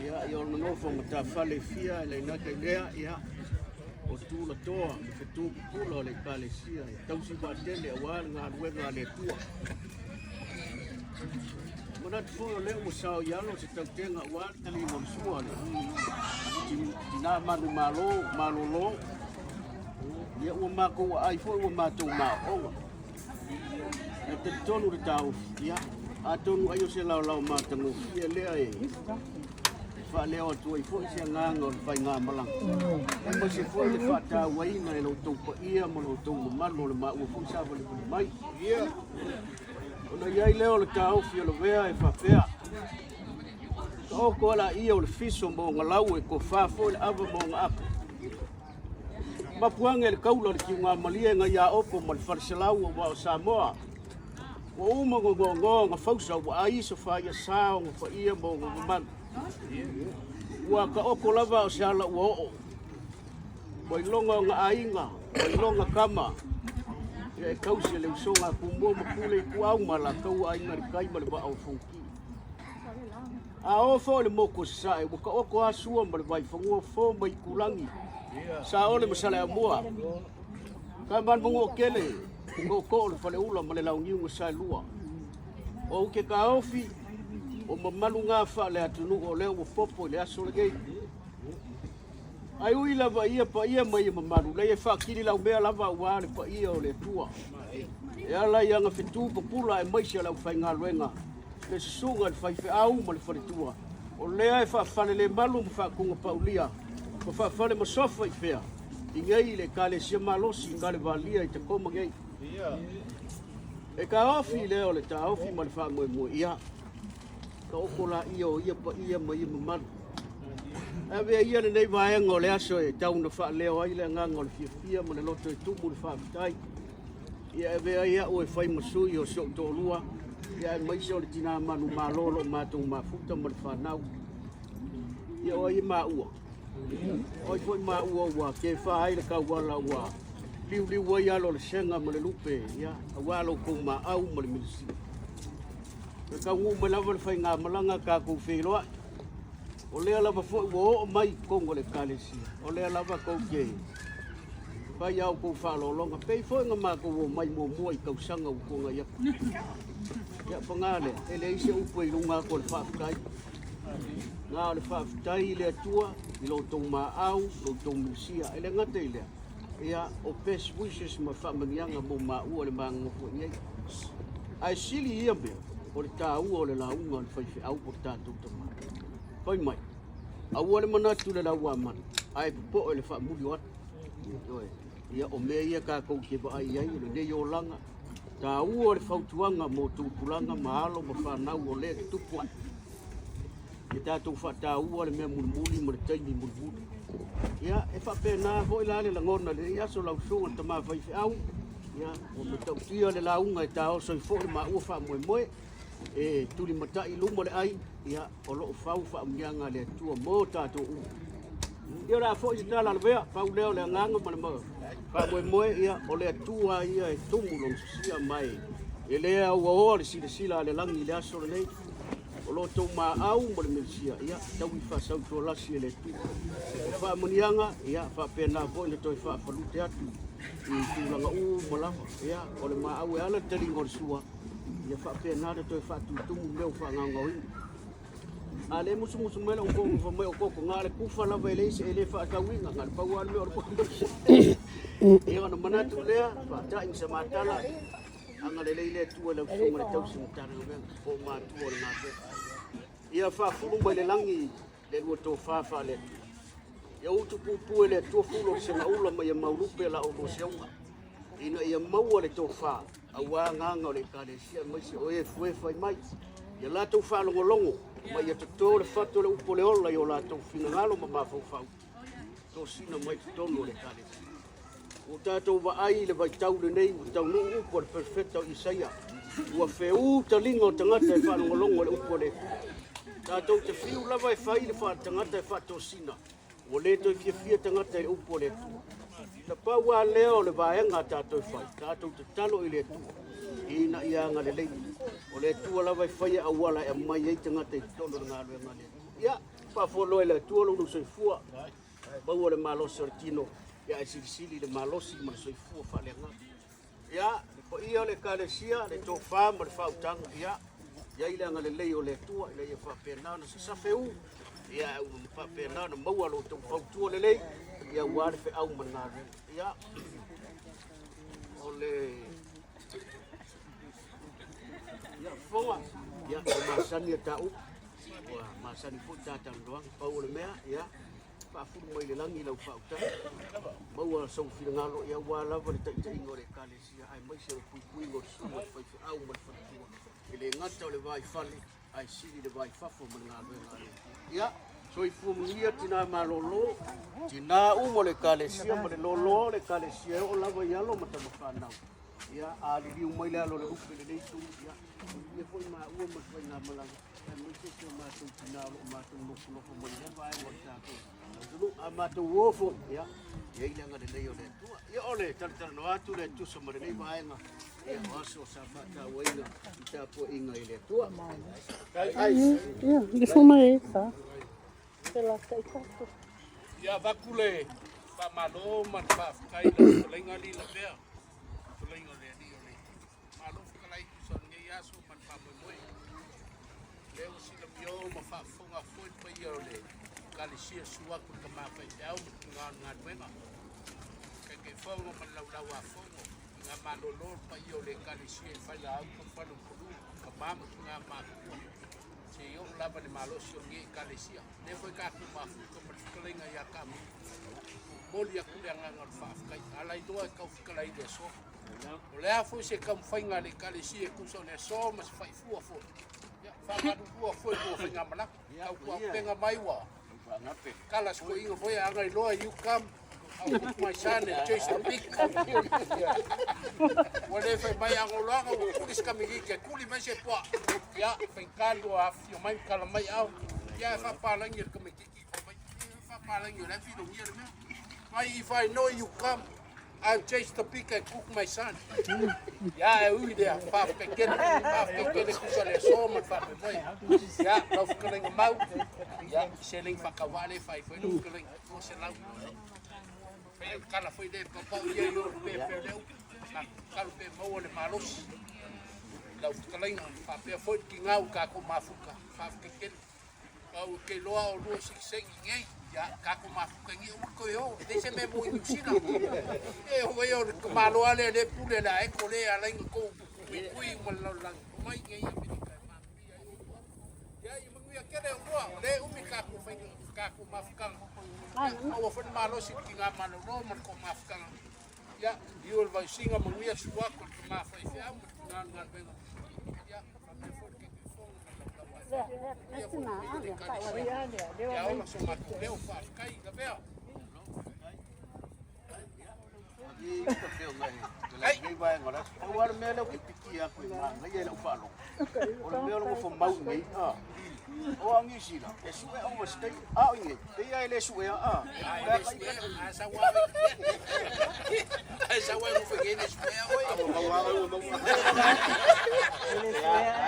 Ia, i ona nofo matafale e fia e le gata i lea, ia, o tulatoa ma fetu pupula o le Ekalesia e tausi vaatele aua le galuega a le Atua. E manatu foi o lea ua sao i alo se tautega aua le taliga o le sua a le tina manumalo malolo. Ia ua matou aai foi ua matou maooga. E talitonu le taofi, ia, atonu ai o se laolao matagofie lea e faaleo atu ai foi se agaga o le faigamalaga, aemaise foi le faatauaina e lo outou paia ma lo outou mamalu o le maua foi savalivali mai. Ona i ai lea o le taofi o Lavea e faapea, Taoto a laia o le fiso ma ona lau e tofa foi le ava ma ona apo. Mapu ane le taula o le tiugamalie nai Aopo ma le Faleselau aua o Samoa. Ua uma ona noanoa ona fausa ua ai sofa ia sa ona paia ma ona mamalu. Ua taoto lava o se ala ua oo. Ua iloga ona aiga, ua iloga tama. Ia e tausi e le usoga a Tumua ma Pule Ituau ma Alataua Aiga i le Tai ma le Vaa o Fonoti. A oo foi i le motu o Sasae, ua taoto lava Sua ma le Vaifanua, Fofo ma Aitulagi, Saole ma Saleaaumua, Tama a le Manuatele, Tootoo o le Faleula ma le Launiu na Saelua. Ou te taofi, o mamalu na faale-atunuu o lea ua popo i le aso lenei. Ae ui lava i ia paia ma ia mamalu, leai e faatililaumea lava aua le paia o le Atua. E ala i ana fetu pupula aemaise o le aufaigaluega, le susuga i le faifeau ma le faletua, o lea e faafalelemalu ma faatugapaulia ma faafalemasofa i fea? I nei i le Ekalesia malosi i Kalevalia i Tacoma nei. E taofi lea o le taofi ma le faamoemoe, ia, taoto laia o ia paia ma ia mamalu. Ae avea ia lenei vaega o le aso e tau na faaleo ai le agaga o le fiafia ma le loto e tumu le faafetai. Ia e avea ai au e fai ma sui o si ou toalua, ia aemaise o le tina manumalo o lo o matou mafuta ma le fanau. Ia o ai e maua? O ai foi maua ua kefa ai le tauala ua liuliu ai alo o le sega ma le lupe, ia, aua lo outou maau ma le milisili. E taunuu mai lava le faigamalaga tatou feiloai. O lea lava foi ua oo mai i totonu o le Ekalesia, o lea lava tou te fai a outou faaaloaloga, pei foi ona matou omai muamua i tausaga ua tuanai atu. Ia, paga lea, e leai se upu e i luga atu o le faafetai. Na o le faafetai i le Atua i lo outou maau, lo outou misia. E le gata i lea, ia, o best wishes ma faamanuiaga mo maua i le ma nonofo ai nei. Ae sili ia mea, o le taua o le lauga a le faifeau po o le tatou tama. Fai mai, aua le manatu i le lauamanu, ae popoe i le faamuli o atu. Ioe. Ia, o mea ia tatou te vaai i ai o lenei olaga, taua le fautuaga mo tupulaga ma alo ma fanau o lea e tutupu ai. Ia tatou faataua le mea mulimuli ma le taimi mulimuli. Ia, e faapena foi la le lagona i lenei aso lau susuga i le tama faifeau, ia, ua matautia le lauga e taoso ai foi le maua faamoemoe e tulimatai i luma le ai, ia, o lo o fau faamanuiaga a le Atua mo tatou uma. Ia o le a foi se tala a Lavea, pau lea o le agaga ma le faamoemoe, ia, o le Atua ia e tumu lona sosia ma e le auaoa le silasila a le lagi i le aso lenei. O lo outou maau ma le Mesia, ia, taui faasautualasi e le Atua. O faamanuiaga, ia, faapena foi ona toe faafalute atu i tulaga uma lava. Ia, o le maau e ala le taliga o le sua, ia faapena ona toe faatutumu mea ua faagaogaoina. A le musumusu mai lau koko fai mai o koko, na o le kufa lava e leai se e le faatauina, na o le pau lava le mea o le koko. Ia ona manatu lea, faatai ma se matala, Agalelei le Atua i lau susuga i le tausi Matagaluega po o matua o le galuega. Ia faafulu mai le lagi le lua tofa faale-Atua. Ia utupupu e le Atua fulu o le segaula ma ia maulupe la oulua seuga, ina ia maua le tofa aua agaga o le Ekalesia aemaise o e fuefuefai mai. Ia latou faalogologo ma ia toto le fatu o le upu o le ola i o latou finagalo ma mafaufau, tosina mai totonu o le Ekalesia. Ua tatou vaai i le vaitau lenei ua taunuu upu a le perofeta o Isaia, ua feū taliga o tagata e faalogologo i le upu a le Atua. Tatou te fiu lava e fai le faatagata e faatosina, ua le toe fiafia tagata i le upu a le Atua. Na pau lava lea o le vaega a tatou e fai, tatou tatalo i le Atua ina ia agalelei. O le Atua lava e faia auala e aumai ai tagata i totonu o le galuega a le Atua. Ia, faafualoa e le Atua lo outou soifua, maua le malosi o le tino, ia ae silisili le malosi ma le soifua faaleagaga. Ia, le paia o le Ekalesia, le tofa ma le faautaga, ia, i ai le agalelei o le Atua ina ia faapena ona sasafeū, ia ae ua faapena ona maua lo outou fautua lelei, ia aua le feau ma le galuega. Ia, o le ia fofoga, ia ua masani a ta upu, ua masani foi ta talanoaga. Pau o le mea, ia, faafulu mai le lagi lau faautaga, maua sou finagalo, ia aua lava le taitaiga o le Ekalesia, aemaise o le puipuiga o le susuga i le faifeau ma le faletua, e le gata o le va i fale, ae sili le va i fafo ma le galuega a le Atua. Ia, soifua manuia tina malolo, tina uma o le Ekalesia ma le loaloa o le Ekalesia e oo lava i alo ma tamafanau. Ia, a liliu mai le alo o le lupe i lenei itu, ia, manuia foi maua ma le faigamalaga, aemaise si o matou tina o lo o matou nofonofo mai i lea vaega o le tatou atunuu. A matou o foi, ia, i ai le agalelei o le Atua. Ia, o le talatalanoa atu lea e tusa ma lenei vaega, ia, o aso sa faatauaina i tapuaiga i le Atua. Ia avatu le faamalo ma le faafetai i lau fetalaiga alii Lavea, fetalaiga o le alii o le Malo fetalai tusa o lenei aso ma le faamoemoe. Lea ua silamio ma faafofoga foi le paia o le Ekalesia, susu atu le tama faifeau ma le tina o le galuega, Taitaifono ma le Laulau-a-Fono, tina malolo le paia o le Ekalesia i Failaaui ma Faleupolu, tama ma tina matutua, seia oo lava i le malosi o lenei Ekalesia. O lea foi tatou mafuta ma le fetalaiga ia Taamilo, momoli atu le agaga o le faafetai. A lailoa e tau fetalai i le aso. O le a foi se taumafaiga a le Ekalesia e tusa o le aso ma se faifua foi, ia faamalulua foi mo faigamalaga. Tautuaupega mai ua kala sikoiga foi a Agailoa, you come, I'll put my son and chase the pig. Ua le fai mai Agoloaga ua kuli se kamiliti e kuli mai se puaa. Ia, faigata lua afifio mai ma tala mai au. Ia, e faapalagi e le tamaititi fai mai, e faapalagi o le a filogia le mea. Mai if I know you come, I'll chase the pig and cook my son. Ia, e ui lea, faafetai tele, faafetai tele tusa le aso ma le faamoemoe. Ia, lau fetalaiga mau, ia, seleni faatauvaa lea e fai foi lau fetalaiga, 200. Fai au tala foi lea, paupau ia i o pe pe lea upu. Tatalo pe maua le malosi. Lau fetalaiga, faapea foi le tigau i tatou mafuta, faafetai tele. Au ke loa o lua sikisengi nei, ia tatou mafuta nei aua le toe o, e leai se mea mo i Niu Sila. E o ai o le tamaloa lea le pule le aeko le ala ai na tou puipui uma le lalolagi. Omai nei i Amerika e manuia ai outou. Ia, ia manuia tele o lua, o lea e umi le tatou faiga, tatou mafutaga. Ia, maua foi le malosi i le tiga malolo ma le tou mafutaga. Ia, liu o le vaisiga manuia sua atu le tama faifeau ma le tina o le galuega. Ia, faapea foi le Taitaifono ma le Laulau-a-Fono. Ia foi le paia o le Ekalesia. Ia ola so matou leo, faafetai lavea. Pau lava le mea lea ou te pikia atu e manaia i lau faalogo, o le mea o le nofo mau nei, a. O a Niu Sila, e sue overstay, a o i inei, pei lava e le suea, a. Ai sau ai mo